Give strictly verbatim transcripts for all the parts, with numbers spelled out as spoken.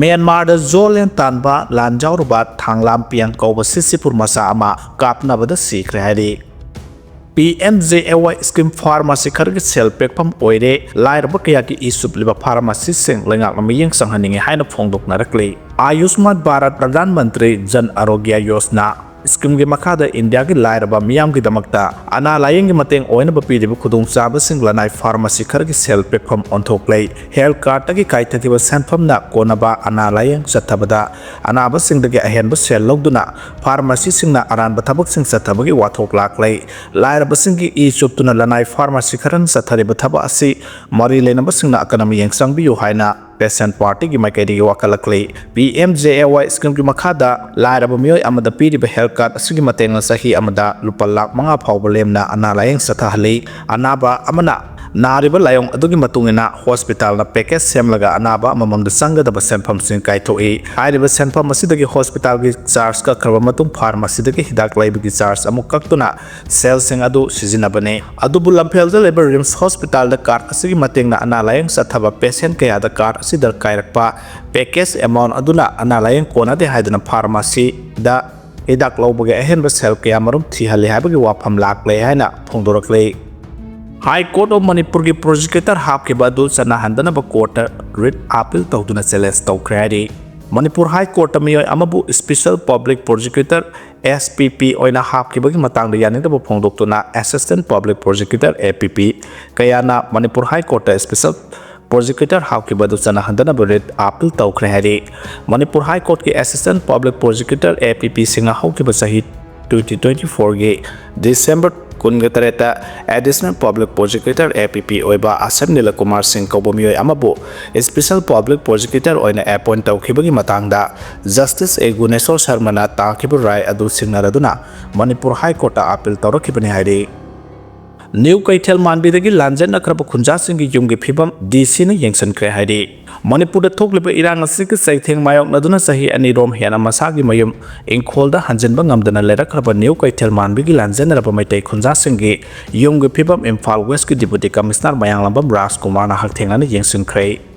ꯃ꯭ꯌꯥꯟꯃꯥꯔꯗ ꯖꯣꯂꯦꯟ ꯇꯥꯟꯕ ꯂꯥꯟꯖꯥꯎꯔꯨꯕ ꯊꯥꯡꯂꯥꯝ ꯄꯤꯌꯥꯡ ꯀꯧꯕ ꯁꯤꯁꯤꯄꯨꯔ ꯃꯆꯥ ꯑꯃ ꯀꯥꯞꯅꯕꯗ ꯁꯤꯈ꯭ꯔꯦ ꯍꯥꯏꯔꯤ꯫ ꯄꯤ ꯑꯦꯝ ꯖꯦ ꯑꯦ ꯋꯥꯏ ꯁ꯭ꯀꯤꯝ ꯐꯥꯔꯃꯥꯁꯤ ꯈꯔꯒꯤ ꯁꯦꯜ ꯄꯦꯛꯐꯝ ꯑꯣꯏꯔꯦ꯫ ꯂꯥꯏꯔꯕ ꯀꯌꯥꯒꯤ ꯏ ꯆꯨꯞꯂꯤꯕ ꯐꯥꯔꯃꯥꯁꯤꯁꯤꯡ ꯂꯩꯉꯥꯛꯅ ꯃꯤꯠꯌꯦꯡ ꯆꯪꯍꯟꯅꯤꯡꯉꯤ ꯍꯥꯏꯅ ꯐꯣꯡꯗꯣꯛꯅꯔꯛꯂꯤ꯫ ꯑꯥꯌꯨꯁꯃꯥꯟ ꯚꯥꯔꯠ ꯄ꯭ꯔꯙꯥꯟ ꯃꯟꯇ꯭ꯔꯤ ꯖꯟ ꯑꯔꯣꯒ꯭ꯌ ꯌꯣꯖꯅꯥ ꯁ꯭ꯀꯤꯝꯒꯤ ꯃꯈꯥꯗ ꯏꯟꯗꯤꯌꯥꯒꯤ ꯂꯥꯏꯔꯕ ꯃꯤꯌꯥꯝꯒꯤꯗꯃꯛꯇ ꯑꯅꯥ ꯂꯥꯌꯦꯡꯒꯤ ꯃꯇꯦꯡ ꯑꯣꯏꯅꯕ ꯄꯤꯔꯤꯕ ꯈꯨꯗꯣꯡꯆꯥꯕꯁꯤꯡ ꯂꯅꯥꯏ ꯐꯥꯔꯃꯥꯁꯤ ꯈꯔꯒꯤ ꯁꯦꯜ ꯄꯦꯛꯐꯝ ꯑꯣꯟꯊꯣꯛꯂꯦ꯫ ꯍꯦꯜꯊ ꯀꯥꯔꯗꯇꯒꯤ ꯀꯥꯏꯊꯈꯤꯕ ꯁꯦꯟꯐꯝꯅ ꯀꯣꯟꯅꯕ ꯑꯅꯥ ꯂꯥꯌꯦꯡ ꯆꯠꯊꯕꯗ ꯑꯅꯥꯕꯁꯤꯡꯗꯒꯤ ꯑꯍꯦꯟꯕ ꯁꯦꯜ ꯂꯧꯗꯨꯅ ꯐꯥꯔꯃꯥꯁꯤꯁꯤꯡꯅ ꯑꯔꯥꯟꯕ ꯊꯕꯛꯁꯤꯡ ꯆꯠꯊꯕꯒꯤ ꯋꯥꯊꯣꯛ ꯂꯥꯛꯂꯦ꯫ ꯂꯥꯏꯔꯕꯁꯤꯡꯒꯤ ꯏ ꯆꯨꯞꯇꯨꯅ ꯂꯅꯥꯏ ꯐꯥꯔꯃꯥꯁꯤ ꯈꯔꯅ ꯆꯠꯊꯔꯤꯕ ꯊꯕꯛ ꯑꯁꯤ ꯃꯔꯤ ꯂꯩꯅꯕꯁꯤꯡꯅ ꯑꯀꯟꯕ ꯃꯤꯠꯌꯦꯡ ꯆꯪꯕꯤꯌꯨ ꯍꯥꯏꯅ ꯄꯦꯁꯦꯟꯠ ꯄꯥꯔꯇꯤꯒꯤ ꯃꯥꯏꯀꯩꯗꯒꯤ ꯋꯥꯀꯠꯂꯛꯂꯤ꯫ ꯄꯤ ꯑꯦꯝ ꯖꯦ ꯑꯦ ꯋꯥꯏ ꯁ꯭ꯀꯤꯝꯒꯤ ꯃꯈꯥꯗ ꯂꯥꯏꯔꯕ ꯃꯤꯑꯣꯏ ꯑꯃꯗ ꯄꯤꯔꯤꯕ ꯍꯦꯜꯊ ꯀꯥꯔꯗ ꯑꯁꯤꯒꯤ ꯃꯇꯦꯡꯅ ꯆꯍꯤ ꯑꯃꯗ ꯂꯨꯄꯥ ꯂꯥꯈ ꯃꯉꯥ ꯐꯥꯎꯕ ꯂꯦꯝꯅ ꯑꯅꯥ ꯂꯥꯌꯦꯡ ꯆꯠꯊꯍꯜꯂꯤ꯫ ꯑꯅꯥꯕ ꯑꯃꯅ ꯅꯥꯔꯤꯕ ꯂꯥꯏꯑꯣꯡ ꯑꯗꯨꯒꯤ ꯃꯇꯨꯡ ꯏꯟꯅ ꯍꯣꯁꯄꯤꯇꯥꯜꯅ ꯄꯦꯀꯦꯖ ꯁꯦꯝꯂꯒ ꯑꯅꯥꯕ ꯑꯃꯃꯝꯗ ꯆꯪꯒꯗꯕ ꯁꯦꯟꯐꯝꯁꯤꯡ ꯀꯥꯏꯊꯣꯛꯏ꯫ ꯍꯥꯏꯔꯤꯕ ꯁꯦꯟꯐꯝ ꯑꯁꯤꯗꯒꯤ ꯍꯣꯁꯄꯤꯇꯥꯜꯒꯤ ꯆꯥꯔꯖ ꯀꯛꯈ꯭ꯔꯕ ꯃꯇꯨꯡ ꯐꯥꯔꯃꯥꯁꯤꯗꯒꯤ ꯍꯤꯗꯥꯛ ꯂꯩꯕꯒꯤ ꯆꯥꯔꯖ ꯑꯃꯨꯛ ꯀꯛꯇꯨꯅ ꯁꯦꯜꯁꯤꯡ ꯑꯗꯨ ꯁꯤꯖꯤꯟꯅꯕꯅꯤ꯫ ꯑꯗꯨꯕꯨ ꯂꯝꯐꯦꯜꯗ ꯂꯩꯕ ꯔꯤꯝꯁ ꯍꯣꯁꯄꯤꯇꯥꯜꯗ ꯀꯥꯔꯗ ꯑꯁꯤꯒꯤ ꯃꯇꯦꯡꯅ ꯑꯅꯥ ꯂꯥꯌꯦꯡ ꯆꯠꯊꯕ ꯄꯦꯁꯦꯟꯠ ꯀꯌꯥꯗ ꯀꯥꯔꯗ ꯑꯁꯤꯗ ꯀꯥꯏꯔꯛꯄ ꯄꯦꯀꯦꯖ ꯑꯦꯃꯥꯎꯟꯠ ꯑꯗꯨꯅ ꯑꯅꯥ ꯂꯥꯌꯦꯡ ꯀꯣꯟꯅꯗꯦ ꯍꯥꯏꯗꯨꯅ ꯐꯥꯔꯃꯥꯁꯤꯗ ꯍꯤꯗꯥꯛ ꯂꯧꯕꯒꯤ ꯑꯍꯦꯟꯕ ꯁꯦꯜ ꯀꯌꯥꯃꯔꯨꯝ ꯊꯤꯍꯜꯂꯤ ꯍꯥꯏꯕꯒꯤ ꯋꯥꯐꯝ ꯂꯥꯛꯂꯦ ꯍꯥꯏꯅ ꯐꯣꯡꯗꯣꯔꯛꯂꯤ꯫ ꯍꯥꯏ ꯀꯣꯔꯠ ꯑꯣꯐ ꯃꯅꯤꯄꯨꯔꯒꯤ ꯄ꯭ꯔꯣꯁꯤꯀ꯭ꯌꯨꯇꯔ ꯍꯥꯞꯈꯤꯕ ꯑꯗꯨ ꯆꯠꯅꯍꯟꯗꯅꯕ ꯀꯣꯔꯠꯇ ꯔꯤꯠ ꯑꯥꯄꯤꯜ ꯇꯧꯗꯨꯅ ꯆꯦꯂꯦꯟꯖ ꯇꯧꯈ꯭ꯔꯦ ꯍꯥꯏꯔꯤ꯫ ꯃꯅꯤꯄꯨꯔ ꯍꯥꯏ ꯀꯣꯔꯠꯇ ꯃꯤꯑꯣꯏ ꯑꯃꯕꯨ special public prosecutor, S P ꯄꯤ, ꯑꯣꯏꯅ ꯍꯥꯞꯈꯤꯕꯒꯤ ꯃꯇꯥꯡꯗ ꯌꯥꯅꯤꯡꯗꯕ ꯐꯣꯡꯗꯣꯛꯇꯨꯅ ꯑꯦꯁꯤꯁꯇꯦꯟꯠ ꯄꯕ꯭ꯂꯤꯛ ꯄ꯭ꯔꯣꯁꯤꯀ꯭ꯌꯨꯇꯔ, ꯑꯦ ꯄꯤ ꯄꯤ, ꯀꯌꯥꯅ ꯃꯅꯤꯄꯨꯔ ꯍꯥꯏ ꯀꯣꯔꯠꯇ ꯏꯁꯄꯤꯁꯦꯜ ꯄ꯭ꯔꯣꯁꯤꯀ꯭ꯌꯨꯇꯔ ꯍꯥꯞꯈꯤꯕ ꯑꯗꯨ ꯆꯠꯅꯍꯟꯗꯅꯕ ꯔꯤꯠ ꯑꯥꯄꯤꯜ ꯇꯧꯈ꯭ꯔꯦ ꯍꯥꯏꯔꯤ꯫ ꯃꯅꯤꯄꯨꯔ ꯍꯥꯏ ꯀꯣꯔꯠꯀꯤ ꯑꯦꯁꯤꯁꯇꯦꯟꯠ ꯄꯕ꯭ꯂꯤꯛ ꯄ꯭ꯔꯣꯁꯤꯀ꯭ꯌꯨꯇꯔ, ꯑꯦ ꯄꯤ ꯄꯤ, ꯁꯤꯡꯅ ꯍꯧꯈꯤꯕ ꯆꯍꯤ ꯇ꯭ꯋꯦꯟꯇꯤ ꯇ꯭ꯋꯦꯟꯇꯤ ꯐꯣꯔꯒꯤ ꯗꯤꯁꯦꯝꯕꯔ ꯀꯨꯟꯒ ꯇꯔꯦꯠꯇ ꯑꯦꯗꯤꯁꯅꯦꯜ ꯄꯕ꯭ꯂꯤꯛ ꯄ꯭ꯔꯣꯁꯤꯀ꯭ꯌꯨꯇꯔ, ꯑꯦ ꯄꯤ ꯄꯤ, ꯑꯣꯏꯕ ꯑꯁꯦꯝ ꯅꯤꯂꯀꯨꯃꯥꯔ ꯁꯤꯡ ꯀꯧꯕ ꯃꯤꯑꯣꯏ ꯑꯃꯕꯨ ꯏꯁꯄꯤꯁꯦꯜ ꯄꯕ꯭ꯂꯤꯛ ꯄ꯭ꯔꯣꯁꯤꯀ꯭ꯌꯨꯇꯔ ꯑꯣꯏꯅ ꯑꯦꯄꯣꯏꯟꯠ ꯇꯧꯈꯤꯕꯒꯤ ꯃꯇꯥꯡꯗ ꯖꯁꯇꯤꯁ ꯑꯦ ꯒꯨꯅꯦꯁꯣꯔ ꯁꯔꯃꯅ ꯇꯥꯈꯤꯕ ꯔꯥꯏ ꯑꯗꯨ ꯁꯤꯡꯅꯔꯗꯨꯅ ꯃꯅꯤꯄꯨꯔ ꯍꯥꯏ ꯀꯣꯔꯠꯇ ꯑꯥꯄꯤꯜ ꯇꯧꯔꯛꯈꯤꯕꯅꯤ ꯍꯥꯏꯔꯤ꯫ ꯅ꯭ꯌꯨ ꯀꯩꯊꯦꯜ ꯃꯥꯟꯕꯤꯗꯒꯤ ꯂꯥꯟꯖꯦꯟꯅꯈ꯭ꯔꯕ ꯈꯨꯟꯖꯥꯁꯤꯡꯒꯤ ꯌꯨꯝꯒꯤ ꯐꯤꯕꯝ ꯗꯤ ꯁꯤꯅ ꯌꯦꯡꯁꯤꯟꯈ꯭ꯔꯦ ꯍꯥꯏꯔꯤ꯫ ꯃꯅꯤꯄꯨꯔꯗ ꯊꯣꯛꯂꯤꯕ ꯏꯔꯥꯡ ꯑꯁꯤꯒꯤ ꯆꯩꯊꯦꯡ ꯃꯥꯌꯣꯛꯅꯗꯨꯅ ꯆꯍꯤ ꯑꯅꯤꯔꯣꯝ ꯍꯦꯟꯅ ꯃꯁꯥꯒꯤ ꯃꯌꯨꯝ ꯏꯪꯈꯣꯜꯗ ꯍꯟꯖꯤꯟꯕ ꯉꯝꯗꯅ ꯂꯩꯔꯛꯈ꯭ꯔꯕ ꯅ꯭ꯌꯨ ꯀꯩꯊꯦꯜ ꯃꯥꯟꯕꯤꯒꯤ ꯂꯥꯟꯖꯦꯟꯅꯔꯕ ꯃꯩꯇꯩ ꯈꯨꯟꯖꯥꯁꯤꯡꯒꯤ ꯌꯨꯝꯒꯤ ꯐꯤꯕꯝ ꯏꯝꯐꯥꯜ ꯋꯦꯁꯀꯤ ꯗꯤꯄꯨꯇꯤ ꯀꯃꯤꯁꯅꯔ ꯃꯌꯥꯡꯂꯝꯕꯝ ꯔꯥꯖꯀꯨꯃꯥꯔꯅ ꯍꯛꯊꯦꯡꯅꯅ ꯌꯦꯡꯁꯤꯟꯈ꯭ꯔꯦ꯫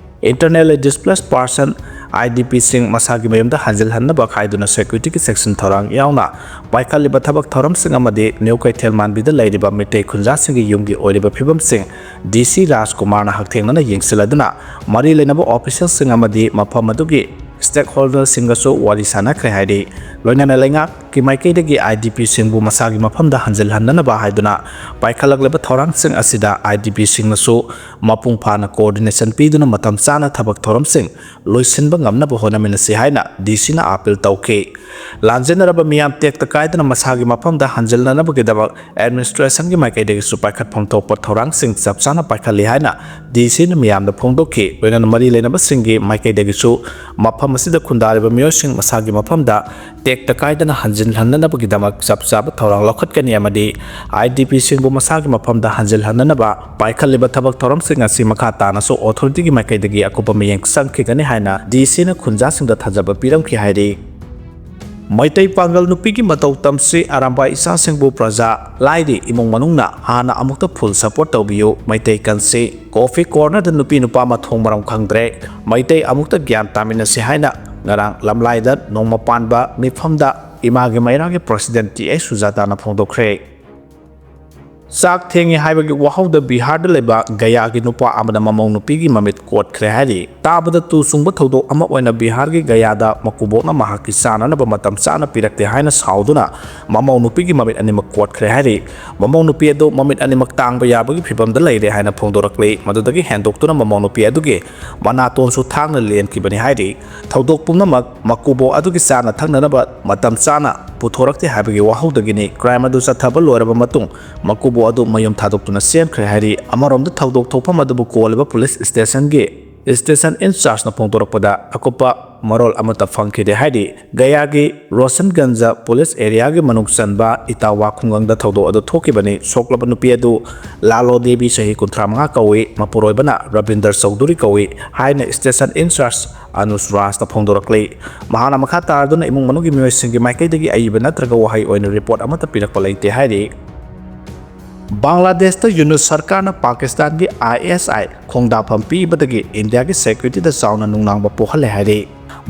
Internally displaced person IDPꯁꯤꯡ ꯃꯁꯥꯒꯤ ꯃꯌꯨꯝꯗ ꯍꯟꯖꯤꯜꯍꯟꯅꯕ ꯍꯥꯏꯗꯨꯅ securityꯒꯤ section ꯊꯧꯔꯥꯡ ꯌꯥꯎꯅ ꯄꯥꯏꯈꯠꯂꯤꯕ ꯊꯕꯛ ꯊꯧꯔꯝꯁꯤꯡ ꯑꯃꯗꯤ ꯅ꯭ꯌꯨ ꯀꯩꯊꯦꯜ ꯃꯥꯟꯕꯤꯗ ꯂꯩꯔꯤꯕ ꯃꯤꯇꯩ ꯈꯨꯟꯖꯥꯁꯤꯡꯒꯤ ꯌꯨꯝꯒꯤ ꯑꯣꯏꯔꯤꯕ ꯐꯤꯕꯝꯁꯤꯡ DC ꯔꯥꯖꯀꯨꯃꯥꯔꯅ ꯍꯛꯊꯦꯡꯅꯅ ꯌꯦꯡꯁꯤꯜꯂꯗꯨꯅ ꯃꯔꯤ ꯂꯩꯅꯕ officialꯁꯤꯡ ꯑꯃꯗꯤ ꯃꯐꯝ ꯑꯗꯨꯒꯤ stakeholderꯁꯤꯡꯒꯁꯨ ꯋꯥꯔꯤ ꯁꯥꯟꯅꯈ꯭ꯔꯦ ꯍꯥꯏꯔꯤ꯫ ꯂꯣꯏꯅꯅ ꯂꯩꯉꯥꯛꯀꯤ ꯃꯥꯏꯀꯩꯗꯒꯤ IDPꯁꯤꯡꯕꯨ ꯃꯁꯥꯒꯤ ꯃꯐꯝꯗ ꯍꯟꯖꯤꯜꯍꯟꯅꯅꯕ ꯍꯥꯏꯗꯨꯅ ꯄꯥꯏꯈꯠꯂꯛꯂꯤꯕ ꯊꯧꯔꯥꯡꯁꯤꯡ ꯑꯁꯤꯗ IDPꯁꯤꯡꯅꯁꯨ ꯃꯄꯨꯡ ꯐꯥꯅ coordination ꯄꯤꯗꯨꯅ ꯃꯇꯝ ꯆꯥꯅ ꯊꯕꯛ ꯊꯧꯔꯝꯁꯤꯡ ꯂꯣꯏꯁꯤꯟꯕ ꯉꯝꯅꯕ ꯍꯣꯠꯅꯃꯤꯟꯅꯁꯤ ꯍꯥꯏꯅ DCꯅ appeal ꯇꯧꯈꯤ꯫ ꯂꯥꯟꯖꯦꯟꯅꯔꯕ ꯃꯤꯌꯥꯝ ꯇꯦꯛꯇ ꯀꯥꯏꯗꯅ ꯃꯁꯥꯒꯤ ꯃꯐꯝꯗ ꯍꯟꯖꯤꯜꯅꯅꯕꯒꯤꯗꯃꯛ administrationꯒꯤ ꯃꯥꯏꯀꯩꯗꯒꯤꯁꯨ ꯄꯥꯏꯈꯠꯐꯝ ꯊꯣꯛꯄ ꯊꯧꯔꯥꯡꯁꯤꯡ ꯆꯞ ꯆꯥꯅ ꯄꯥꯏꯈꯠꯂꯤ ꯍꯥꯏꯅ DCꯅ ꯃꯤꯌꯥꯝꯗ ꯐꯣꯡꯗꯣꯛꯈꯤ꯫ ꯂꯣꯏꯅꯅ ꯃꯔꯤ ꯂꯩꯅꯕꯁꯤꯡꯒꯤ ꯃꯥꯏꯀꯩꯗꯒꯤꯁꯨ ꯃꯐꯝ ꯑꯁꯤꯗ ꯈꯨꯟꯗꯥꯔꯤꯕ ꯃꯤꯑꯣꯏꯁꯤꯡ ꯃꯁꯥꯒꯤ ꯃꯐꯝꯗ ꯇꯦꯛꯇ ꯀꯥꯏꯗꯅ ꯍꯟꯖꯤꯜꯍꯟꯅꯅꯕꯒꯤꯗꯃꯛ ꯆꯞ ꯆꯥꯕ ꯊꯧꯔꯥꯡ ꯂꯧꯈꯠꯀꯅꯤ ꯑꯃꯗꯤ IDPꯁꯤꯡꯕꯨ ꯃꯁꯥꯒꯤ ꯃꯐꯝꯗ ꯍꯟꯖꯤꯜꯍꯟꯅꯅꯕ ꯄꯥꯏꯈꯠꯂꯤꯕ ꯊꯕꯛ ꯊꯧꯔꯝꯁꯤꯡ ꯑꯁꯤ ꯃꯈꯥ ꯇꯥꯅꯁꯨ authorityꯒꯤ ꯃꯥꯏꯀꯩꯗꯒꯤ ꯑꯀꯨꯞꯄ ꯃꯤꯠꯌꯦꯡ ꯆꯪꯈꯤꯒꯅꯤ ꯍꯥꯏꯅ DCꯅ ꯈꯨꯟꯖꯥꯁꯤꯡꯗ ꯊꯥꯖꯕ ꯄꯤꯔꯝꯈꯤ ꯍꯥꯏꯔꯤ꯫ ꯃꯩꯇꯩ ꯄꯥꯡꯒꯜ ꯅꯨꯄꯤꯒꯤ ꯃꯇꯧ ꯇꯝꯁꯤ, ꯑꯔꯥꯝꯕꯥꯏ ꯏꯆꯥꯁꯤꯡꯕꯨ ꯄ꯭ꯔꯖꯥ ꯂꯥꯏꯔꯤ ꯏꯃꯨꯡ ꯃꯅꯨꯡꯅ ꯍꯥꯟꯅ ꯑꯃꯨꯛꯇ full support ꯇꯧꯕꯤꯌꯨ, ꯃꯩꯇꯩ ꯀꯟꯁꯤ꯫ Coffee cornerꯗ ꯅꯨꯄꯤ ꯅꯨꯄꯥ ꯃꯊꯣꯡ ꯃꯔꯝ ꯈꯪꯗ꯭ꯔꯦ, ꯃꯩꯇꯩ ꯑꯃꯨꯛꯇ ꯒ꯭ꯌꯥꯟ ꯇꯥꯃꯤꯟꯅꯁꯤ ꯍꯥꯏꯅ ꯉꯔꯥꯡ ꯂꯝꯂꯥꯏꯗ ꯅꯣꯡꯃ ꯄꯥꯟꯕ ꯃꯤꯐꯝꯗ ꯏꯃꯥꯒꯤ ꯃꯩꯔꯥꯒꯤ president T H ꯁꯨꯖꯥꯇꯥꯅ ꯐꯣꯡꯗꯣꯛꯈ꯭ꯔꯦ꯫ ꯆꯥꯛ ꯊꯦꯡꯉꯦ ꯍꯥꯏꯕꯒꯤ ꯋꯥꯍꯧꯗ ꯕꯤꯍꯥꯔꯗ ꯂꯩꯕ ꯒꯌꯥꯒꯤ ꯅꯨꯄꯥ ꯑꯃꯅ ꯃꯃꯧ ꯅꯨꯄꯤꯒꯤ ꯃꯃꯤꯠ ꯀꯣꯠꯈ꯭ꯔꯦ ꯍꯥꯏꯔꯤ꯫ ꯇꯥꯕꯗ ꯇꯨ ꯆꯨꯡꯕ ꯊꯧꯗꯣꯛ ꯑꯃ ꯑꯣꯏꯅ ꯕꯤꯍꯥꯔꯒꯤ ꯒꯌꯥꯗ ꯃꯀꯨꯕꯣꯛꯅ ꯃꯍꯥꯛꯀꯤ ꯆꯥꯅꯅꯕ ꯃꯇꯝ ꯆꯥꯅ ꯄꯤꯔꯛꯇꯦ ꯍꯥꯏꯅ ꯁꯥꯎꯗꯨꯅ ꯃꯃꯧ ꯅꯨꯄꯤꯒꯤ ꯃꯃꯤꯠ ꯑꯅꯤꯃꯛ ꯀꯣꯠꯈ꯭ꯔꯦ ꯍꯥꯏꯔꯤ꯫ ꯃꯃꯧ ꯅꯨꯄꯤ ꯑꯗꯨ ꯃꯃꯤꯠ ꯑꯅꯤꯃꯛ ꯇꯥꯡꯕ ꯌꯥꯕꯒꯤ ꯐꯤꯕꯝꯗ ꯂꯩꯔꯦ ꯍꯥꯏꯅ ꯐꯣꯡꯗꯣꯔꯛꯂꯤ꯫ ꯃꯗꯨꯗꯒꯤ ꯍꯦꯟꯗꯣꯛꯇꯨꯅ ꯃꯃꯧ ꯅꯨꯄꯤ ꯑꯗꯨꯒꯤ ꯃꯅꯥꯇꯣꯟꯁꯨ ꯊꯥꯡꯅ ꯂꯦꯟꯈꯤꯕꯅꯤ ꯍꯥꯏꯔꯤ꯫ ꯊꯧꯗꯣꯛ ꯄꯨꯝꯅꯃꯛ ꯃꯀꯨꯕꯣꯛ ꯑꯗꯨꯒꯤ ꯆꯥꯅ ꯊꯛꯅꯅꯕ ꯃꯇꯝ ꯆꯥꯅ ꯄꯨꯊꯣꯔꯛꯇꯦ ꯍꯥꯏꯕꯒꯤ ꯋꯥꯍꯧꯗꯒꯤꯅꯤ꯫ Crime ꯑꯗꯨ ꯆꯠꯊꯕ ꯂꯣꯏꯔꯕ ꯃꯇꯨꯡ ꯃꯀꯨꯕꯣꯛ ꯑꯗꯨ ꯃꯌꯨꯝ ꯊꯥꯗꯣꯛꯇꯨꯅ ꯆꯦꯟꯈ꯭ꯔꯦ ꯍꯥꯏꯔꯤ꯫ ꯑꯃꯔꯣꯝꯗ ꯊꯧꯗꯣꯛ ꯊꯣꯛꯐꯝ ꯑꯗꯨꯕꯨ ꯀꯣꯜꯂꯤꯕ police stationꯒꯤ station in chargeꯅ ꯐꯣꯡꯗꯣꯔꯛꯄꯗ ꯑꯀꯨꯞꯄ ꯃꯔꯣꯜ ꯑꯃꯠꯇ ꯐꯪꯈꯤꯗꯦ ꯍꯥꯏꯔꯤ꯫ ꯒꯌꯥꯒꯤ ꯔꯣꯁꯟꯒꯟꯖ police areaꯒꯤ ꯃꯅꯨꯡ ꯆꯟꯕ ꯏꯇꯥꯋꯥ ꯈꯨꯡꯒꯪꯗ ꯊꯧꯗꯣꯛ ꯑꯗꯨ ꯊꯣꯛꯈꯤꯕꯅꯤ꯫ ꯁꯣꯛꯂꯕ ꯅꯨꯄꯤ ꯑꯗꯨ ꯂꯥꯂꯣ ꯗꯦꯕꯤ ꯆꯍꯤ ꯀꯨꯟꯊ꯭ꯔꯥ ꯃꯉꯥ ꯀꯧꯏ, ꯃꯄꯨꯔꯣꯏꯕꯅ ꯔꯕꯤꯟꯗꯔ ꯆꯧꯙꯨꯔꯤ ꯀꯧꯏ ꯍꯥꯏꯅ station in charge ꯑꯅꯨꯖ ꯔꯥꯖꯅ ꯐꯣꯡꯗꯣꯔꯛꯂꯤ꯫ ꯃꯍꯥꯛꯅ ꯃꯈꯥ ꯇꯥꯔꯗꯨꯅ ꯏꯃꯨꯡ ꯃꯅꯨꯡꯒꯤ ꯃꯤꯑꯣꯏꯁꯤꯡꯒꯤ ꯃꯥꯏꯀꯩꯗꯒꯤ ꯑꯏꯕ ꯅꯠꯇ꯭ꯔꯒ ꯋꯥꯍꯩ ꯑꯣꯏꯅ report ꯑꯃꯠꯇ ꯄꯤꯔꯛꯄ ꯂꯩꯇꯦ ꯍꯥꯏꯔꯤ꯫ ꯕꯪꯒ꯭ꯂꯥꯗꯦꯁꯇ ꯌꯨꯅꯨꯁ ꯁꯔꯀꯥꯔꯅ ꯄꯥꯀꯤꯁꯇꯥꯟꯒꯤ ꯑꯥꯏ ꯑꯦꯁ ꯑꯥꯏ ꯈꯣꯡꯗꯥꯐꯝ ꯄꯤꯕꯗꯒꯤ ꯏꯟꯗꯤꯌꯥꯒꯤ ꯁꯦꯀ꯭ꯌꯨꯔꯤꯇꯤꯗ ꯆꯥꯎꯅ ꯅꯨꯡꯅꯥꯡꯕ ꯄꯣꯛꯍꯜꯂꯦ ꯍꯥꯏꯔꯤ꯫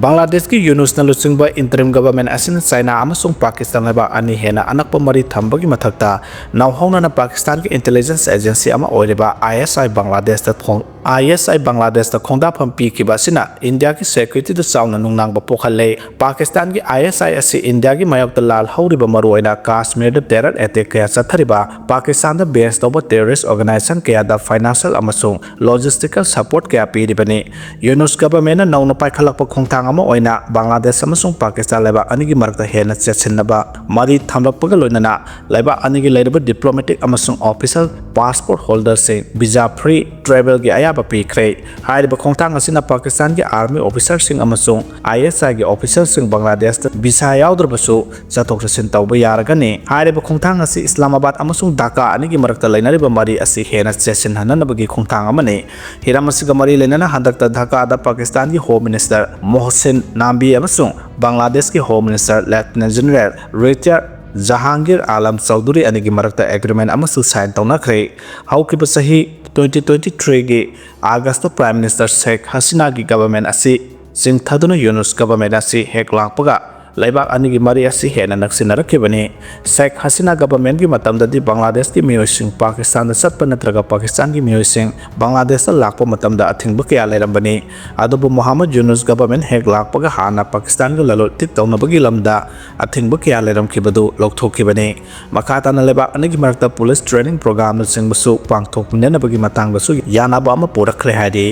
ꯕꯪꯒ꯭ꯂꯥꯗꯦꯁꯀꯤ ꯌꯨꯅꯨꯁꯅ ꯂꯨꯆꯤꯡꯕ ꯏꯟꯇꯔꯤꯝ ꯒꯚꯔꯟꯃꯦꯟꯠ ꯑꯁꯤꯅ ꯆꯥꯏꯅꯥ ꯑꯃꯁꯨꯡ ꯄꯥꯀꯤꯁꯇꯥꯟ ꯂꯩꯕꯥꯛ ꯑꯅꯤ ꯍꯦꯟꯅ ꯑꯅꯛꯄ ꯃꯔꯤ ꯊꯝꯕꯒꯤ ꯃꯊꯛꯇ, ꯅꯧꯍꯧꯅꯅ ꯄꯥꯀꯤꯁꯇꯥꯟꯒꯤ ꯏꯟꯇꯦꯂꯤꯖꯦꯟꯁ ꯑꯦꯖꯦꯟꯁꯤ ꯑꯃ ꯑꯣꯏꯔꯤꯕ ꯑꯥꯏ ꯑꯦꯁ ꯑꯥꯏ ꯕꯪꯒ꯭ꯂꯥꯗꯦꯁꯇ ꯈꯣꯡ-, ꯑꯥꯏ ꯑꯦꯁ ꯑꯥꯏ ꯕꯪꯒ꯭ꯂꯥꯗꯦꯁꯇ ꯈꯣꯡꯗꯥꯐꯝ ꯄꯤꯈꯤꯕ ꯑꯁꯤꯅ ꯏꯟꯗꯤꯌꯥꯒꯤ ꯁꯦꯀ꯭ꯌꯨꯔꯤꯇꯤꯗ ꯆꯥꯎꯅ ꯅꯨꯡꯅꯥꯡꯕ ꯄꯣꯛꯍꯜꯂꯦ꯫ ꯄꯥꯀꯤꯁꯇꯥꯟꯒꯤ ꯑꯥꯏ ꯑꯦꯁ ꯑꯥꯏ ꯑꯁꯤ ꯏꯟꯗꯤꯌꯥꯒꯤ ꯃꯥꯌꯣꯛꯇ ꯂꯥꯜꯍꯧꯔꯤꯕ, ꯃꯔꯨꯑꯣꯏꯅ ꯀꯥꯁꯃꯤꯔꯗ ꯇꯦꯔꯔ ꯑꯦꯇꯦꯛ ꯀꯌꯥ ꯆꯠꯊꯔꯤꯕ ꯄꯥꯀꯤꯁꯇꯥꯟꯗ ꯕꯦꯁ ꯇꯧꯕ ꯇꯦꯔꯣꯔꯤꯁ ꯑꯣꯔꯒꯅꯥꯏꯖꯦꯁꯟ ꯀꯌꯥꯗ ꯐꯥꯏꯅꯥꯟꯁꯤꯌꯦꯜ ꯑꯃꯁꯨꯡ ꯂꯣꯖꯤꯁꯇꯤꯀꯦꯜ ꯁꯄꯣꯔꯠ ꯀꯌꯥ ꯄꯤꯔꯤꯕꯅꯤ꯫ ꯌꯨꯅꯨꯁ ꯒꯚꯔꯟꯃꯦꯟꯠꯅ ꯅꯧꯅ ꯄꯥꯏꯈꯠꯂꯛꯄ ꯈꯣꯡꯊꯥꯡ ꯑꯃ ꯑꯣꯏꯅ ꯕꯪꯒ꯭ꯂꯥꯗꯦꯁ ꯑꯃꯁꯨꯡ ꯄꯥꯀꯤꯁꯇꯥꯟ ꯂꯩꯕꯥꯛ ꯑꯅꯤꯒꯤ ꯃꯔꯛꯇ ꯍꯦꯟꯅ ꯆꯦꯠꯁꯤꯟꯅꯕ ꯃꯔꯤ ꯊꯝꯂꯛꯄꯒ ꯂꯣꯏꯅꯅ ꯂꯩꯕꯥꯛ ꯑꯅꯤꯒꯤ ꯂꯩꯔꯤꯕ ꯗꯤꯄ꯭ꯂꯣꯃꯦꯇꯤꯛ ꯑꯃꯁꯨꯡ ꯑꯣꯐꯤꯁꯤꯌꯦꯜ ꯄꯥꯁꯄꯣꯔꯠ ꯍꯣꯜꯗꯔꯁꯤꯡ ꯚꯤꯖꯥ ꯐ꯭ꯔꯤ ꯇ꯭ꯔꯦꯚꯦꯜꯒꯤ ꯑꯌꯥꯕ ꯄꯤꯈ꯭ꯔꯦ꯫ ꯍꯥꯏꯔꯤꯕ ꯈꯣꯡꯊꯥꯡ ꯑꯁꯤꯅ ꯄꯥꯀꯤꯁꯇꯥꯟꯒꯤ ꯑꯥꯔꯃꯤ ꯑꯣꯐꯤꯁꯔꯁꯤꯡ ꯑꯃꯁꯨꯡ ꯑꯥꯏ ꯑꯦꯁ ꯑꯥꯏꯒꯤ ꯑꯣꯐꯤꯁꯔꯁꯤꯡ ꯕꯪꯒ꯭ꯂꯥꯗꯦꯁꯇ ꯚꯤꯁꯥ ꯌꯥꯎꯗ꯭ꯔꯕꯁꯨ ꯆꯠꯊꯣꯛ ꯆꯠꯁꯤꯟ ꯇꯧꯕ ꯌꯥꯔꯒꯅꯤ꯫ ꯍꯥꯏꯔꯤꯕ ꯈꯣꯡꯊꯥꯡ ꯑꯁꯤ ꯏꯁꯂꯥꯃꯥꯕꯥꯗ ꯑꯃꯁꯨꯡ ꯙꯥꯀꯥ ꯑꯅꯤꯒꯤ ꯃꯔꯛꯇ ꯂꯩꯅꯔꯤꯕ ꯃꯔꯤ ꯑꯁꯤ ꯍꯦꯟꯅ ꯆꯦꯠꯁꯤꯟꯍꯟꯅꯕꯒꯤ ꯈꯣꯡꯊꯥꯡ ꯑꯃꯅꯤ꯫ ꯍꯤꯔꯝ ꯑꯁꯤꯒ ꯃꯔꯤ ꯂꯩꯅꯅ ꯍꯟꯗꯛꯇ ꯙꯥꯀꯥꯗ ꯄꯥꯀꯤꯁꯇꯥꯟꯒꯤ ꯍꯣꯝ ꯃꯤꯅꯤꯁꯇꯔ ꯃꯣꯍꯁꯤꯟ ꯅꯥꯝꯕꯤ ꯑꯃꯁꯨꯡ ꯕꯪꯒ꯭ꯂꯥꯗꯦꯁꯀꯤ home minister lieutenant general retired Jahangir Alam Chowdhury ꯑꯅꯤꯒꯤ ꯃꯔꯛꯇ ꯑꯦꯒ꯭ꯔꯤꯃꯦꯟ ꯑꯃꯁꯨ ꯁꯥꯏꯟ ꯇꯧꯅꯈ꯭ꯔꯦ꯫ ꯍꯧꯈꯤꯕ ꯆꯍꯤ twenty twenty-threeꯒꯤ ꯑꯥꯒꯁꯇ ꯄ꯭ꯔꯥꯏꯝ ꯃꯤꯅꯤꯁꯇꯔ ꯁꯦꯈ ꯍꯁꯤꯅꯥꯒꯤ ꯒꯚꯔꯟꯃꯦꯟꯠ ꯑꯁꯤ ꯆꯤꯡꯊꯗꯨꯅ ꯌꯨꯅꯨꯁ ꯒꯚꯔꯟꯃꯦꯟꯠ ꯑꯁꯤ ꯍꯦꯛ ꯂꯥꯛꯄꯒ ꯂꯩꯕꯥꯛ ꯑꯅꯤꯒꯤ ꯃꯔꯤ ꯑꯁꯤ ꯍꯦꯟꯅ ꯅꯛꯁꯤꯟꯅꯔꯛꯈꯤꯕꯅꯤ꯫ ꯁꯦꯈ ꯍꯁꯤꯅꯥ ꯒꯚꯔꯟꯃꯦꯟꯠꯀꯤ ꯃꯇꯝꯗꯗꯤ ꯕꯪꯒ꯭ꯂꯥꯗꯦꯁꯀꯤ ꯃꯤꯑꯣꯏꯁꯤꯡ ꯄꯥꯀꯤꯁꯇꯥꯟꯗ ꯆꯠꯄ ꯅꯠꯇ꯭ꯔꯒ ꯄꯥꯀꯤꯁꯇꯥꯟꯒꯤ ꯃꯤꯑꯣꯏꯁꯤꯡ ꯕꯪꯒ꯭ꯂꯥꯗꯦꯁꯇ ꯂꯥꯛꯄ ꯃꯇꯝꯗ ꯑꯊꯤꯡꯕ ꯀꯌꯥ ꯂꯩꯔꯝꯕꯅꯤ꯫ ꯑꯗꯨꯕꯨ ꯃꯣꯍꯝꯃꯗ ꯌꯨꯅꯨꯁ ꯒꯚꯔꯟꯃꯦꯟꯠ ꯍꯦꯛ ꯂꯥꯛꯄꯒ ꯍꯥꯟꯅ ꯄꯥꯀꯤꯁꯇꯥꯟꯒ ꯂꯂꯣꯟ ꯏꯇꯤꯛ ꯇꯧꯅꯕꯒꯤ ꯂꯝꯗ ꯑꯊꯤꯡꯕ ꯀꯌꯥ ꯂꯩꯔꯝꯈꯤꯕꯗꯨ ꯂꯧꯊꯣꯛꯈꯤꯕꯅꯤ꯫ ꯃꯈꯥ ꯇꯥꯅ ꯂꯩꯕꯥꯛ ꯑꯅꯤꯒꯤ ꯃꯔꯛꯇ ꯄꯨꯂꯤꯁ ꯇ꯭ꯔꯦꯅꯤꯡ ꯄ꯭ꯔꯣꯒ꯭ꯔꯥꯝꯅꯆꯤꯡꯕꯁꯨ ꯄꯥꯡꯊꯣꯛꯃꯤꯟꯅꯅꯕꯒꯤ ꯃꯇꯥꯡꯗꯁꯨ ꯌꯥꯅꯕ ꯑꯃ ꯄꯨꯔꯛꯈ꯭ꯔꯦ ꯍꯥꯏꯔꯤ꯫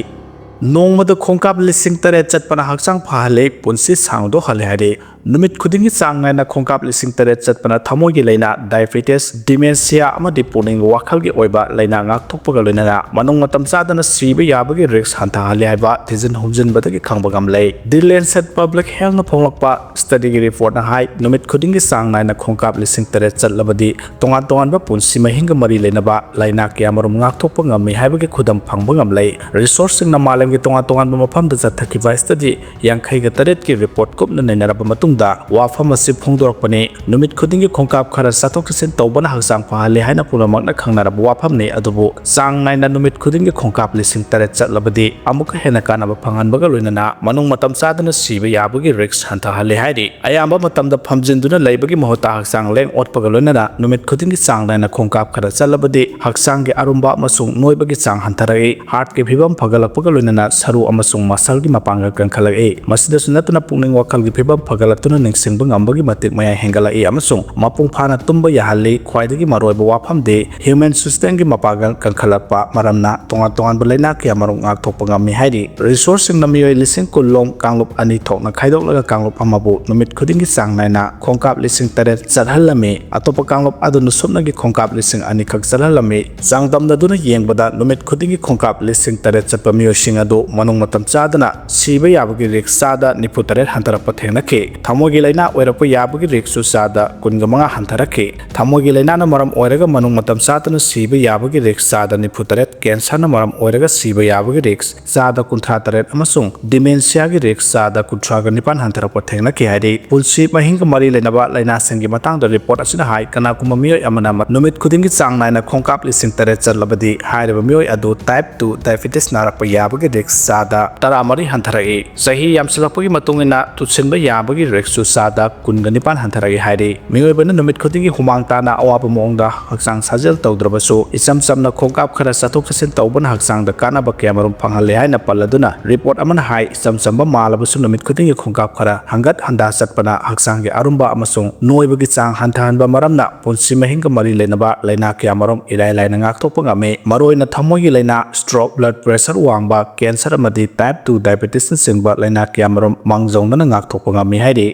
ꯅꯣꯡꯃꯗ ꯈꯣꯡꯀꯥꯞ ꯂꯤꯁꯤꯡ ꯇꯔꯦꯠ ꯆꯠꯄꯅ ꯍꯛꯆꯥꯡ ꯐꯍꯜꯂꯤ, ꯄꯨꯟꯁꯤ ꯁꯥꯡꯗꯣꯛꯍꯜꯂꯤ ꯍꯥꯏꯔꯤ꯫ ꯅꯨꯃꯤꯠ ꯈꯨꯗꯤꯡꯒꯤ ꯆꯥꯡ ꯅꯥꯏꯅ ꯈꯣꯡꯀꯥꯞ ꯂꯤꯁꯤꯡ ꯇꯔꯦꯠ ꯆꯠꯄꯅ ꯊꯃꯣꯏꯒꯤ ꯂꯥꯏꯅꯥ, ꯗꯥꯏꯕꯦꯇꯤꯁ, ꯗꯤꯃꯦꯟꯁꯤꯌꯥ ꯑꯃꯗꯤ ꯄꯨꯛꯅꯤꯡ ꯋꯥꯈꯜꯒꯤ ꯑꯣꯏꯕ ꯂꯥꯏꯅꯥ ꯉꯥꯛꯊꯣꯛꯄꯒ ꯂꯣꯏꯅꯅ ꯃꯅꯨꯡ ꯃꯇꯝ ꯆꯥꯗꯅ ꯁꯤꯕ ꯌꯥꯕꯒꯤ ꯔꯤꯁ꯭ꯛ ꯍꯟꯊꯍꯜꯂꯤ ꯍꯥꯏꯕ ꯊꯤꯖꯤꯟ ꯍꯨꯝꯖꯤꯟꯕꯗꯒꯤ ꯈꯪꯕ ꯉꯝꯂꯦ꯫ ꯗꯤ ꯂꯦꯟꯁꯦꯠ ꯄꯕ꯭ꯂꯤꯛ ꯍꯦꯜꯊꯅ ꯐꯣꯡꯂꯛꯄ ꯁ꯭ꯇꯗꯤꯒꯤ ꯔꯤꯄꯣꯔꯠꯅ ꯍꯥꯏ, ꯅꯨꯃꯤꯠ ꯈꯨꯗꯤꯡꯒꯤ ꯆꯥꯡ ꯅꯥꯏꯅ ꯈꯣꯡꯀꯥꯞ ꯂꯤꯁꯤꯡ ꯇꯔꯦꯠ ꯆꯠꯂꯕꯗꯤ ꯇꯣꯉꯥꯟ ꯇꯣꯉꯥꯟꯕ ꯄꯨꯟꯁꯤ ꯃꯍꯤꯡꯒ ꯃꯔꯤ ꯂꯩꯅꯕ ꯂꯥꯏꯅꯥ ꯀꯌꯥꯃꯔꯨꯝ ꯉꯥꯛꯊꯣꯛꯄ ꯉꯝꯃꯤ ꯍꯥꯏꯕꯒꯤ ꯈꯨꯗꯝ ꯐꯪꯕ ꯉꯝꯂꯦ꯫ ꯔꯤꯁꯣꯔꯁꯁꯤꯡꯅ ꯃꯥꯂꯦꯝꯒꯤ ꯇꯣꯉꯥꯟ ꯇꯣꯉꯥꯟꯕ ꯃꯐꯝꯗ ꯆꯠꯊꯈꯤꯕ ꯁ꯭ꯇꯗꯤ ꯌꯥꯡꯈꯩꯒ ꯇꯔꯦꯠꯀꯤ ꯔꯤꯄꯣꯔꯠ ꯀꯨꯞꯅ ꯅꯩꯅꯔꯕ ꯃꯇꯨꯡꯗ, ꯗ ꯋꯥꯐꯝ ꯑꯁꯤ ꯐꯣꯡꯗꯣꯔꯛꯄꯅꯤ꯫ ꯅꯨꯃꯤꯠ ꯈꯨꯗꯤꯡꯒꯤ ꯈꯣꯡꯀꯥꯞ ꯈꯔ ꯆꯠꯊꯣꯛ ꯆꯠꯁꯤꯟ ꯇꯧꯕꯅ ꯍꯛꯆꯥꯡ ꯐꯍꯜꯂꯤ ꯍꯥꯏꯅ ꯄꯨꯝꯅꯃꯛꯅ ꯈꯪꯅꯔꯕ ꯋꯥꯐꯝꯅꯤ꯫ ꯑꯗꯨꯕꯨ ꯆꯥꯡ ꯅꯥꯏꯅ ꯅꯨꯃꯤꯠ ꯈꯨꯗꯤꯡꯒꯤ ꯈꯣꯡꯀꯥꯞ ꯂꯤꯁꯤꯡ ꯇꯔꯦꯠ ꯆꯠꯂꯕꯗꯤ ꯑꯃꯨꯛꯀ ꯍꯦꯟꯅ ꯀꯥꯟꯅꯕ ꯐꯪꯍꯟꯕꯒ ꯂꯣꯏꯅꯅ ꯃꯅꯨꯡ ꯃꯇꯝ ꯆꯥꯗꯅ ꯁꯤꯕ ꯌꯥꯕꯒꯤ risk ꯍꯟꯊꯍꯜꯂꯤ ꯍꯥꯏꯔꯤ꯫ ꯑꯌꯥꯝꯕ ꯃꯇꯝꯗ ꯐꯝꯖꯤꯟꯗꯨꯅ ꯂꯩꯕꯒꯤ ꯃꯍꯨꯠꯇ ꯍꯛꯆꯥꯡ ꯂꯦꯡ ꯑꯣꯠꯄꯒ ꯂꯣꯏꯅꯅ ꯅꯨꯃꯤꯠ ꯈꯨꯗꯤꯡꯒꯤ ꯆꯥꯡ ꯅꯥꯏꯅ ꯈꯣꯡꯀꯥꯞ ꯈꯔ ꯆꯠꯂꯕꯗꯤ ꯍꯛꯆꯥꯡꯒꯤ ꯑꯔꯨꯝꯕ ꯑꯃꯁꯨꯡ ꯅꯣꯏꯕꯒꯤ ꯆꯥꯡ ꯍꯟꯊꯔꯛꯏ꯫ Heartꯀꯤ ꯐꯤꯕꯝ ꯐꯒꯠꯂꯛꯄꯒ ꯂꯣꯏꯅꯅ ꯁꯔꯨ ꯑꯃꯁꯨꯡ muscleꯒꯤ ꯃꯄꯥꯡꯒꯜ ꯀꯟꯈꯠꯂꯛꯏ꯫ ꯃꯁꯤꯗꯁꯨ ꯅꯠꯇꯅ ꯄꯨꯛꯅꯤꯡ ꯋꯥꯈꯜꯒꯤ ꯐꯤꯕꯝ ꯐꯒꯠꯂꯛꯇꯨꯅ ꯅꯤꯡꯁꯤꯡꯕ ꯉꯝꯕꯒꯤ ꯃꯇꯤꯛ ꯃꯌꯥꯏ ꯍꯦꯟꯒꯠꯂꯛꯏ ꯑꯃꯁꯨꯡ ꯃꯄꯨꯡ ꯐꯥꯅ ꯇꯨꯝꯕ ꯌꯥꯍꯜꯂꯤ꯫ ꯈ꯭ꯋꯥꯏꯗꯒꯤ ꯃꯔꯨꯑꯣꯏꯕ ꯋꯥꯐꯝꯗꯤ immune systemꯒꯤ ꯃꯄꯥꯡꯒꯜ ꯀꯟꯈꯠꯂꯛꯄ ꯃꯔꯝꯅ ꯇꯣꯉꯥꯟ ꯇꯣꯉꯥꯟꯕ ꯂꯩꯅꯥ ꯀꯌꯥꯃꯔꯨꯝ ꯉꯥꯛꯊꯣꯛꯄ ꯉꯝꯃꯤ ꯍꯥꯏꯔꯤ꯫ Researchꯁꯤꯡꯅ ꯃꯤꯑꯣꯏ ꯂꯤꯁꯤꯡ ꯀꯨꯟ ꯂꯣꯝ ꯀꯥꯡꯂꯨꯞ ꯑꯅꯤ ꯊꯣꯛꯅ ꯈꯥꯏꯗꯣꯛꯂꯒ ꯀꯥꯡꯂꯨꯞ ꯑꯃꯕꯨ ꯅꯨꯃꯤꯠ ꯈꯨꯗꯤꯡꯒꯤ ꯆꯥꯡ ꯅꯥꯏꯅ ꯈꯣꯡꯀꯥꯞ ꯂꯤꯁꯤꯡ ꯇꯔꯦꯠ ꯆꯠꯍꯜꯂꯝꯃꯤ꯫ ꯑꯇꯣꯞꯄ ꯀꯥꯡꯂꯨꯞ ꯑꯗꯨꯅ ꯁꯨꯞꯅꯒꯤ ꯈꯣꯡꯀꯥꯞ ꯂꯤꯁꯤꯡ ꯑꯅꯤ ꯈꯛ ꯆꯠꯍꯜꯂꯝꯃꯤ꯫ ꯆꯥꯡꯗꯝꯅꯗꯨꯅ ꯌꯦꯡꯕꯗ ꯅꯨꯃꯤꯠ ꯈꯨꯗꯤꯡꯒꯤ ꯈꯣꯡꯀꯥꯞ ꯂꯤꯁꯤꯡ ꯇꯔꯦꯠ ꯆꯠꯄ ꯃꯤꯑꯣꯏꯁꯤꯡ ꯑꯗꯨ ꯃꯅꯨꯡ ꯃꯇꯝ ꯆꯥꯗꯅ ꯁꯤꯕ ꯌꯥꯕꯒꯤ risk ꯆꯥꯗ ꯅꯤꯐꯨ ꯇꯔꯦꯠ ꯍꯟꯊꯔꯛꯄ ꯊꯦꯡꯅꯈꯤ꯫ ꯊꯃꯣꯏꯒꯤ ꯂꯥꯏꯅꯥ ꯑꯣꯏꯔꯛꯄ ꯌꯥꯕꯒꯤ riskꯁꯨ ꯆꯥꯗ ꯀꯨꯟꯒ ꯃꯉꯥ ꯍꯟꯊꯔꯛꯈꯤ꯫ ꯊꯃꯣꯏꯒꯤ ꯂꯥꯏꯅꯥꯅ ꯃꯔꯝ ꯑꯣꯏꯔꯒ ꯃꯅꯨꯡ ꯃꯇꯝ ꯆꯥꯗꯅ ꯁꯤꯕ ꯌꯥꯕꯒꯤ risk ꯆꯥꯗ ꯅꯤꯐꯨ ꯇꯔꯦꯠ, cancerꯅ ꯃꯔꯝ ꯑꯣꯏꯔꯒ ꯁꯤꯕ ꯌꯥꯕꯒꯤ risk ꯆꯥꯗ ꯀꯨꯟꯊ꯭ꯔꯥ ꯇꯔꯦꯠ ꯑꯃꯁꯨꯡ dementiaꯒꯤ risk ꯆꯥꯗ ꯀꯨꯟꯊ꯭ꯔꯥꯒ ꯅꯤꯄꯥꯟ ꯍꯟꯊꯔꯛꯄ ꯊꯦꯡꯅꯈꯤ ꯍꯥꯏꯔꯤ꯫ ꯄꯨꯟꯁꯤ ꯃꯍꯤꯡꯒ ꯃꯔꯤ ꯂꯩꯅꯕ ꯂꯥꯏꯅꯥꯁꯤꯡꯒꯤ ꯃꯇꯥꯡꯗ report ꯑꯁꯤꯅ ꯍꯥꯏ, ꯀꯅꯥꯒꯨꯝꯕ ꯃꯤꯑꯣꯏ ꯑꯃꯅ ꯅꯨꯃꯤꯠ ꯈꯨꯗꯤꯡꯒꯤ ꯆꯥꯡ ꯅꯥꯏꯅ ꯈꯣꯡꯀꯥꯞ ꯂꯤꯁꯤꯡ ꯇꯔꯦꯠ ꯆꯠꯂꯕꯗꯤ ꯍꯥꯏꯔꯤꯕ ꯃꯤꯑꯣꯏ ꯑꯗꯨ type two diabetes ꯅꯥꯔꯛꯄ ꯌꯥꯕꯒꯤ risk ꯆꯥꯗ ꯇꯔꯥꯃꯔꯤ ꯍꯟꯊꯔꯛꯏ꯫ ꯆꯍꯤ ꯌꯥꯝꯁꯤꯜꯂꯛꯄꯒꯤ ꯃꯇꯨꯡ ꯏꯟꯅ ꯇꯨꯁꯤꯟꯕ ꯌꯥꯕꯒꯤ riskꯁꯨ ꯆꯥꯗ ꯀꯨꯟꯒ ꯅꯤꯄꯥꯟ ꯍꯟꯊꯔꯛꯏ ꯍꯥꯏꯔꯤ꯫ ꯃꯤꯑꯣꯏꯕꯅ ꯅꯨꯃꯤꯠ ꯈꯨꯗꯤꯡꯒꯤ ꯍꯨꯃꯥꯡ ꯇꯥꯅ ꯑꯋꯥꯕ ꯃꯑꯣꯡꯗ ꯍꯛꯆꯥꯡ ꯁꯥꯖꯦꯜ ꯇꯧꯗ꯭ꯔꯕꯁꯨ ꯏꯆꯝ ꯆꯝꯅ ꯈꯣꯡꯀꯥꯞ ꯈꯔ ꯆꯠꯊꯣꯛ ꯆꯠꯁꯤꯟ ꯇꯧꯕꯅ ꯍꯛꯆꯥꯡꯗ ꯀꯥꯟꯅꯕ ꯀꯌꯥꯃꯔꯨꯝ ꯐꯪꯍꯜꯂꯤ ꯍꯥꯏꯅ ꯄꯜꯂꯗꯨꯅ report ꯑꯃꯅ ꯍꯥꯏ, ꯏꯆꯝ ꯆꯝꯕ ꯃꯥꯜꯂꯕꯁꯨ ꯅꯨꯃꯤꯠ ꯈꯨꯗꯤꯡꯒꯤ ꯈꯣꯡꯀꯥꯞ ꯈꯔ ꯍꯪꯒꯠ ꯍꯟꯗꯥ ꯆꯠꯄꯅ ꯍꯛꯆꯥꯡꯒꯤ ꯑꯔꯨꯝꯕ ꯑꯃꯁꯨꯡ ꯅꯣꯏꯕꯒꯤ ꯆꯥꯡ ꯍꯟꯊꯍꯟꯕ ꯃꯔꯝꯅ ꯄꯨꯟꯁꯤ ꯃꯍꯤꯡꯒ ꯃꯔꯤ ꯂꯩꯅꯕ ꯂꯥꯏꯅꯥ ꯀꯌꯥꯃꯔꯨꯝ ꯏꯔꯥꯏ ꯂꯥꯏꯅ ꯉꯥꯛꯊꯣꯛꯄ ꯉꯝꯃꯤ꯫ ꯃꯔꯨꯑꯣꯏꯅ ꯊꯃꯣꯏꯒꯤ ꯂꯥꯏꯅꯥ, stroke, blood pressure ꯋꯥꯡꯕ, cancer ꯑꯃꯗꯤ type two diabetesꯅꯆꯤꯡꯕ ꯂꯥꯏꯅꯥ ꯀꯌꯥꯃꯔꯨꯝ ꯃꯥꯡꯖꯧꯅꯅ ꯉꯥꯛꯊꯣꯛꯄ ꯉꯝꯃꯤ ꯍꯥꯏꯔꯤ꯫